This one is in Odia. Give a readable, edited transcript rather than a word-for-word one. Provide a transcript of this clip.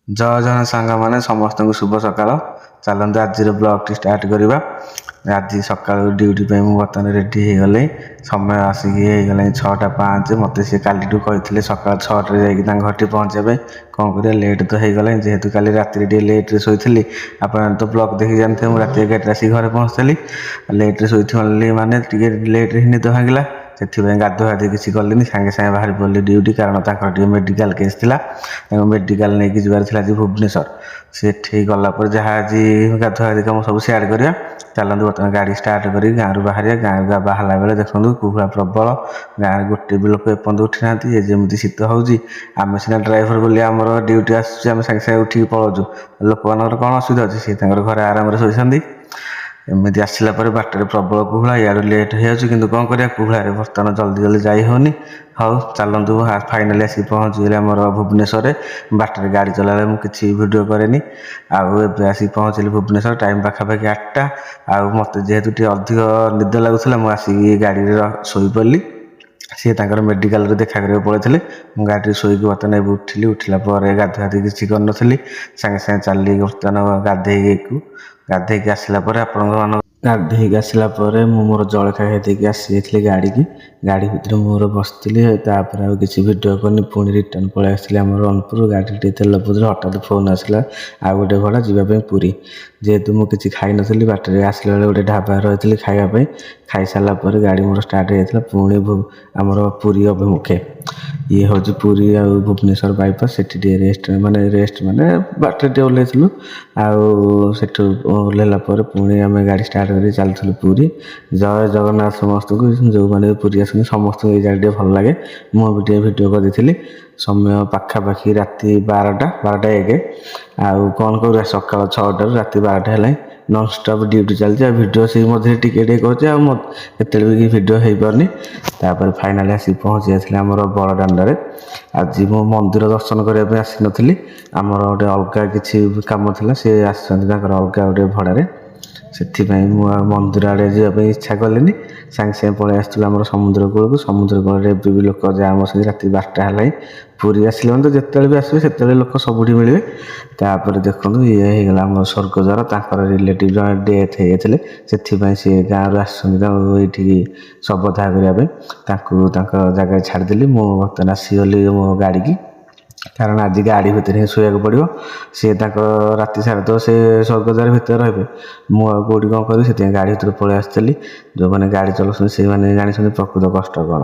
ଜୟ ଜଗନ୍ନାଥ ସାଙ୍ଗମାନେ, ସମସ୍ତଙ୍କୁ ଶୁଭ ସକାଳ। ଚାଲନ୍ତୁ, ଆଜିର ବ୍ଲଗ୍ଟି ଷ୍ଟାର୍ଟ କରିବା। ଆଜି ସକାଳୁ ଡ୍ୟୁଟି ପାଇଁ ମୁଁ ବର୍ତ୍ତମାନ ରେଡ଼ି ହେଇଗଲି। ସମୟ ଆସିକି ହେଇଗଲାଣି 6:05। ମୋତେ ସେ କାଲିଠୁ କହିଥିଲେ ସକାଳ 6ଟାରେ ଯାଇକି ତାଙ୍କ ଘରଠି ପହଞ୍ଚିବା ପାଇଁ। କ'ଣ କରିବା, ଲେଟ୍ ତ ହେଇଗଲାଣି। ଯେହେତୁ କାଲି ରାତିରେ ଟିକେ ଲେଟ୍ରେ ଶୋଇଥିଲି, ଆପଣମାନେ ତ ବ୍ଲଗ୍ ଦେଖି ଜାଣିଥିବେ, ମୁଁ ରାତି 11ଟା ଆସିକି ଘରେ ପହଞ୍ଚିଥିଲି। ଲେଟ୍ରେ ଶୋଇଥିଲି ମାନେ ଟିକେ ଲେଟ୍ରେ ହିଁ ନିଦ ଭାଙ୍ଗିଲା। ସେଥିପାଇଁ ଗାଧୁଆ ଗାଧୋଇ କିଛି କଲିନି, ସାଙ୍ଗେ ସାଙ୍ଗେ ବାହାରି ପଡ଼ିଲି ଡ୍ୟୁଟି। କାରଣ ତାଙ୍କର ଟିକେ ମେଡ଼ିକାଲ କେସ୍ ଥିଲା, ତାଙ୍କୁ ମେଡ଼ିକାଲ ନେଇକି ଯିବାର ଥିଲା ଆଜି ଭୁବନେଶ୍ୱର। ସେଠି ଗଲା ପରେ ଯାହା ଆଜି ଗାଧୁଆ ଗାଧି କାମ ସବୁ ସିଆଡ଼େ କରିବା। ଚାଲନ୍ତୁ, ବର୍ତ୍ତମାନ ଗାଡ଼ି ଷ୍ଟାର୍ଟ କରି ଗାଁରୁ ବାହାରିବା। ଗାଁରୁ ବାହାରିଲା ବେଳେ ଦେଖନ୍ତୁ, କୁହୁଡ଼ା ପ୍ରବଳ। ଗାଁରେ ଗୋଟେ ବି ଲୋକ ଏପର୍ଯ୍ୟନ୍ତ ଉଠିନାହାନ୍ତି। ଏ ଯେମିତି ଶୀତ ହେଉଛି, ଆମେ ସିନା ଡ୍ରାଇଭର ବୋଲି ଆମର ଡ୍ୟୁଟି ଆସୁଛି, ଆମେ ସାଙ୍ଗେ ସାଙ୍ଗେ ଉଠିକି ପଳାଉଛୁ। ଲୋକମାନଙ୍କର କ'ଣ ଅସୁବିଧା ଅଛି? ସେ ତାଙ୍କର ଘରେ ଆରାମରେ ଶୋଇଛନ୍ତି। ଏମିତି ଆସିଲା ପରେ ବାଟରେ ପ୍ରବଳ କୁହୁଡ଼ା। ଇଆଡ଼ୁ ଲେଟ୍ ହେଇଯାଉଛି, କିନ୍ତୁ କ'ଣ କରିବା, କୁହୁଡ଼ାରେ ବର୍ତ୍ତମାନ ଜଲ୍ଦି ଜଲ୍ଦି ଯାଇ ହେଉନି। ହଉ ଚାଲନ୍ତୁ, ଫାଇନାଲି ଆସିକି ପହଞ୍ଚିଗଲେ ଆମର ଭୁବନେଶ୍ୱରରେ। ବାଟରେ ଗାଡ଼ି ଚଲାଇଲା ମୁଁ କିଛି ଭିଡ଼ିଓ କରେନି। ଆଉ ଏବେ ଆସିକି ପହଞ୍ଚିଲି ଭୁବନେଶ୍ୱର, ଟାଇମ୍ ପାଖାପାଖି 8ଟା। ଆଉ ମୋତେ ଯେହେତୁ ଟିକେ ଅଧିକ ନିଦ ଲାଗୁଥିଲା, ମୁଁ ଆସିକି ଗାଡ଼ିରେ ଶୋଇପଡ଼ିଲି। ସିଏ ତାଙ୍କର ମେଡ଼ିକାଲରେ ଦେଖା କରିବାକୁ ପଳେଇଥିଲେ। ମୁଁ ଗାଡ଼ିରେ ଶୋଇକି ବର୍ତ୍ତମାନ ଏବେ ଉଠିଲି। ଉଠିଲା ପରେ ଗାଧୁଆ ଗାଧି କିଛି କରିନଥିଲି, ସାଙ୍ଗେ ସାଙ୍ଗେ ଚାଲିଲି ବର୍ତ୍ତମାନ ଗାଧେଇକୁ। ଗାଧେଇକି ଆସିଲା ପରେ ଆପଣଙ୍କ ମାନଙ୍କ ଗାଧେଇକି ଆସିଲା ପରେ ମୁଁ ମୋର ଜଳଖିଆ ଖାଇ ଦେଇକି ଆସିଯାଇଥିଲି ଗାଡ଼ିକି। ଗାଡ଼ି ଭିତରେ ମୋର ବସିଥିଲି, ତାପରେ ଆଉ କିଛି ଭିଡ଼ିଓ କରିନି। ପୁଣି ରିଟର୍ନ ପଳେଇ ଆସିଥିଲି ଆମର ରଣପୁର। ଗାଡ଼ିରେ ଟିକେ ତେଲ ପକେଇଲି। ହଠାତ୍ ଫୋନ୍ ଆସିଲା, ଆଉ ଗୋଟେ ଭଡ଼ା ଯିବା ପାଇଁ ପୁରୀ। ଯେହେତୁ ମୁଁ କିଛି ଖାଇନଥିଲି, ବାଟରେ ଆସିଲା ବେଳେ ଗୋଟେ ଢାବାରେ ରହିଥିଲି ଖାଇବା ପାଇଁ। ଖାଇସାରିଲା ପରେ ଗାଡ଼ି ମୋର ଷ୍ଟାର୍ଟ ହେଇଯାଇଥିଲା ପୁଣି ଆମର ପୁରୀ ଅଭିମୁଖେ। ଇଏ ହେଉଛି ପୁରୀ ଆଉ ଭୁବନେଶ୍ୱର ବାଇପାସ୍। ସେଠି ଟିକେ ରେଷ୍ଟ, ମାନେ ରେଷ୍ଟ ମାନେ ବାଟରେ ଟିକେ ଓହ୍ଲେଇଥିଲୁ। ଆଉ ସେଠୁ ଓହ୍ଲେଇଲା ପରେ ପୁଣି ଆମେ ଗାଡ଼ି ଷ୍ଟାର୍ଟ କରି ଚାଲିଥିଲୁ ପୁରୀ। ଜୟ ଜଗନ୍ନାଥ ସମସ୍ତଙ୍କୁ। ଯେଉଁମାନେ ବି ପୁରୀ ଆସନ୍ତି, ସମସ୍ତଙ୍କୁ ଏଇ ଜାଗା ଟିକେ ଭଲ ଲାଗେ। ମୁଁ ବି ଟିକେ ଭିଡ଼ିଓ କରିଦେଇଥିଲି। ସମୟ ପାଖାପାଖି ରାତି 12ଟା, 12:01। ଆଉ କ'ଣ କରିବା, ସକାଳ 6ଟାରୁ ରାତି 12ଟା ହେଲାଣି, ନନ୍ଷ୍ଟପ୍ ଡ୍ୟୁଟି ଚାଲିଛି। ଆଉ ଭିଡ଼ିଓ ସେଇ ମଝିରେ ଟିକେ ଟିକେ କରୁଛି, ଆଉ କେତେବେଳେ ବି ଭିଡ଼ିଓ ହେଇପାରୁନି। ତାପରେ ଫାଇନାଲି ଆସିକି ପହଞ୍ଚି ଯାଇଥିଲି ଆମର ବଡ଼ ଦାଣ୍ଡରେ। ଆଜି ମୁଁ ମନ୍ଦିର ଦର୍ଶନ କରିବା ପାଇଁ ଆସିନଥିଲି, ଆମର ଗୋଟେ ଅଲଗା କିଛି କାମ ଥିଲା। ସେ ଆସିଛନ୍ତି ତାଙ୍କର ଅଲଗା ଗୋଟେ ଭଡ଼ାରେ। ସେଥିପାଇଁ ମୁଁ ଆଉ ମନ୍ଦିର ଆଡ଼େ ଯିବା ପାଇଁ ଇଚ୍ଛା କଲିନି। ସାଙ୍ଗେ ସାଙ୍ଗେ ପଳେଇ ଆସିଥିଲୁ ଆମର ସମୁଦ୍ର କୂଳକୁ। ସମୁଦ୍ର କୂଳରେ ଏବେ ବି ଲୋକ ଜାମ୍ ଅଛନ୍ତି। ରାତି 12ଟା ହେଲାଣି। ପୁରୀ ଆସିଲେ ମାନେ ତ ଯେତେବେଳେ ବି ଆସିବେ, ସେତେବେଳେ ଲୋକ ସବୁଠି ମିଳିବେ। ତାପରେ ଦେଖନ୍ତୁ, ଇଏ ହେଇଗଲା ଆମର ସ୍ୱର୍ଗଦ୍ୱାର। ତାଙ୍କର ରିଲେଟିଭ୍ ଜଣେ ଡେଥ୍ ହେଇଯାଇଥିଲେ, ସେଥିପାଇଁ ସିଏ ଗାଁରୁ ଆସିଛନ୍ତି ତାଙ୍କୁ ଏଇଠିକି ଶବଦାହ କରିବା ପାଇଁ। ତାଙ୍କୁ ତାଙ୍କ ଜାଗାରେ ଛାଡ଼ିଦେଲି। ମୁଁ ବର୍ତ୍ତମାନ ଆସିଗଲି ମୋ ଗାଡ଼ିକି, କାରଣ ଆଜି ଗାଡ଼ି ଭିତରେ ହିଁ ଶୋଇବାକୁ ପଡ଼ିବ। ସିଏ ତାଙ୍କ ରାତି ସାରା ତ ସେ ସ୍ୱର୍ଗଦ୍ୱାର ଭିତରେ ରହିବେ, ମୁଁ ଆଉ କେଉଁଠି କ'ଣ କରିବି? ସେଥିପାଇଁ ଗାଡ଼ି ଭିତରେ ପଳେଇ ଆସିଥିଲି। ଯେଉଁମାନେ ଗାଡ଼ି ଚଲାଉଛନ୍ତି, ସେଇମାନେ ଜାଣିଛନ୍ତି ପ୍ରକୃତ କଷ୍ଟ କ'ଣ।